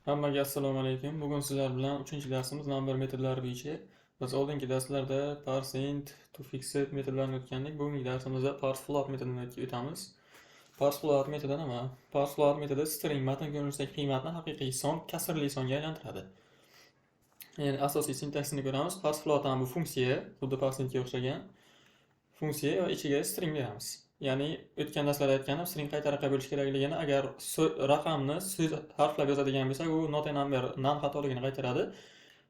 Hammaga assalomu alaykum. Bugun sizlar bilan 3-darsimiz number metodlari bo'yicha. Biz oldingi darslarda parseInt, toFixed metodlarini o'tgandik. Bugungi darsimizda parseFloat metodini o'tamiz. ParseFloat metodi nima? ParseFloat metodi string matn ko'rinishidagi qiymatni haqiqiy son kasrli songa aylantiradi. Ya'ni asosiy sintaksini ko'ramiz. ParseFloat ham bu funksiya, xuddi parseIntga o'xshagan funksiya va ichiga string beramiz. Ya'ni o'tgan darslarda aytganim string qay tariqa bo'lishi kerakligini, agar raqamni so'z harflab yozadigan bo'lsak, u not a number, nan xatoligini qaytaradi.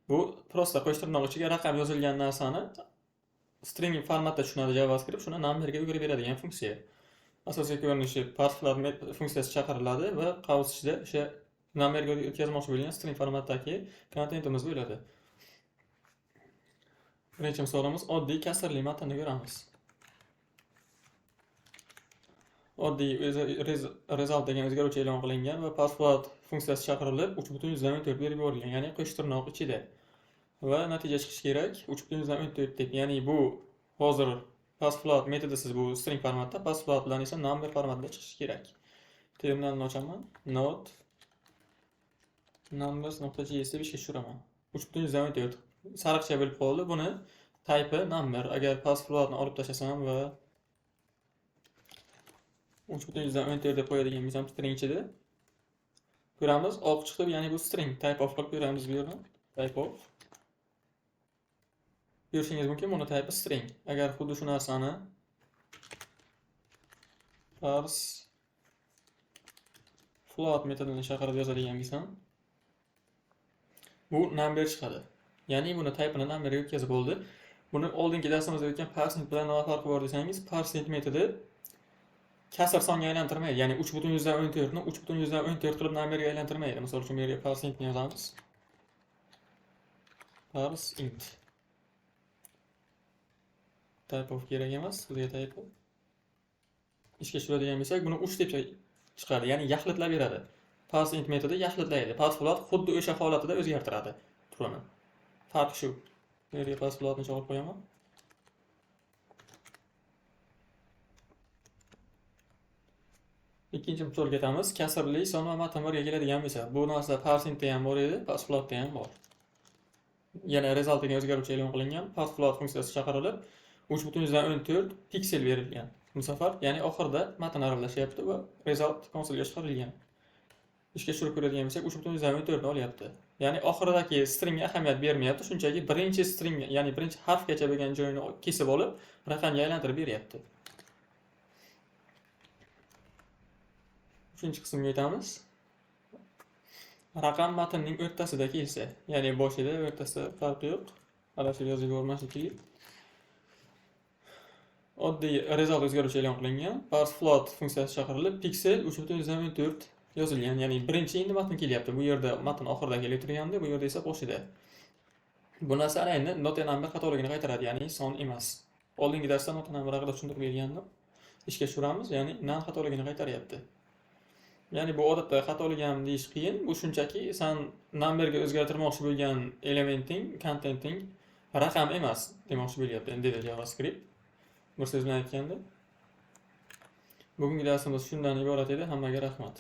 Bu prosta qo'sh tirnoq ichiga raqam yozilgan narsani string formatda tushunadi JavaScript, shuni numberga o'girib beradigan funksiya. Asosiy ko'rinishi parseFloat funksiyasi chaqiriladi va qavs ichida o'sha numberga o'tkazmoqchi bo'lgan string formatdagi kontentimiz bo'ladi. Birinchi misolimiz oddiy kasrli matnni ko'ramiz. Oddiy result degan o'zgaruvchi e'lon qilingan va parseFloat funksiyasi chaqirilib 3.14 berib yuborilgan, ya'ni qo'sh tirnoq ichida. Va natija chiqishi kerak 3.14 deb. Ya'ni bu hozir parseFloat metodisiz bu string formatda, parseFloat bilan esa number formatida chiqishi kerak. Terminalni ochaman. Node numbers.js deb ishga tushiraman. 3.14 sariqcha bo'lib qoldi. Buni type number. Agar parseFloatni olib tashlasam va 3.14 deb qo'yadigan bo'lsam string ichida ko'ramiz oq chiqdi, ya'ni bu string. Type of qilib ko'ramiz bu yerdan. Type of ko'rishingiz mumkin, buni type string. Agar xuddi shu narsani parseFloat metodini chaqirib yozadigan bo'lsam, bu number chiqadi. Ya'ni buni type'ini numberga o'tkazib bo'ldi. Buni oldingi darsimizda o'tgan parseInt bilan nima farqi bor desangiz, parseInt metodi kasr songa aylantirmaydi. Ya'ni 3.14 ni 3.14 qilib numberga aylantirmaydi. Misol uchun bu yerga parseIntni yozamiz. ParseInt. Type of kerak emas, bizga type of. Ishga tushiradigan bo'lsak, buni 3 deb chiqadi. Ya'ni yaxlitlab beradi. ParseInt metodi yaxlitlaydi. ParseFloat xuddi o'sha holatida o'zgartiradi turini. Farq shu. Bu yerga parseFloatni chaqirib qo'yaman. Ikkinchi misolga ketamiz. Kasrli son va matn birga keladigan bo'lsa, bu narsa parseIntda ham bor edi, parseFloatda ham bor. Yana result degan o'zgaruvchi e'lon qilingan. ParseFloat funksiyasi chaqirilib 3.14 piksel berilgan. Bu safar, ya'ni oxirida matn aralashyapti va result konsolga chiqarilgan. Ishga tushirib ko'radigan bo'lsak, 3.14 ni olyapti. Ya'ni oxiridagi stringga ahamiyat bermayapti, shunchaki birinchi string, ya'ni birinchi harfgacha bo'lgan joyini kesib olib, raqamga aylantirib beryapti. Uchinchi qismga o'tamiz. Raqam matnning o'rtasida kelsa, ya'ni boshida, o'rtasida farqi yo'q. Adashib yozib yubormaslik. Oddiy result o'zgaruvchi e'lon qilingan. ParseFloat funksiyasi chaqirilib, piksel 3.14 yozilgan. Ya'ni birinchi endi matn kelyapti. Bu yerda matn oxirida kelib turgandi, bu yerda esa boshida. Bu narsa ana endi not a number xatoligini qaytaradi, ya'ni son emas. Oldingi darsda not a number haqida tushuntirib bergandim. Ishga tushiramiz, ya'ni nan xatoligini qaytaryapti. Ya'ni bu odatda xatolik ham deyish qiyin. Bu shunchaki san numberga o'zgartirmoqchi bo'lgan elementing, kontenting raqam emas demoqchi bo'lyapti endi dedi JavaScript. Bir so'z bilan aytganda. Bugungi darsimiz shundan iborat edi. Hammaga rahmat.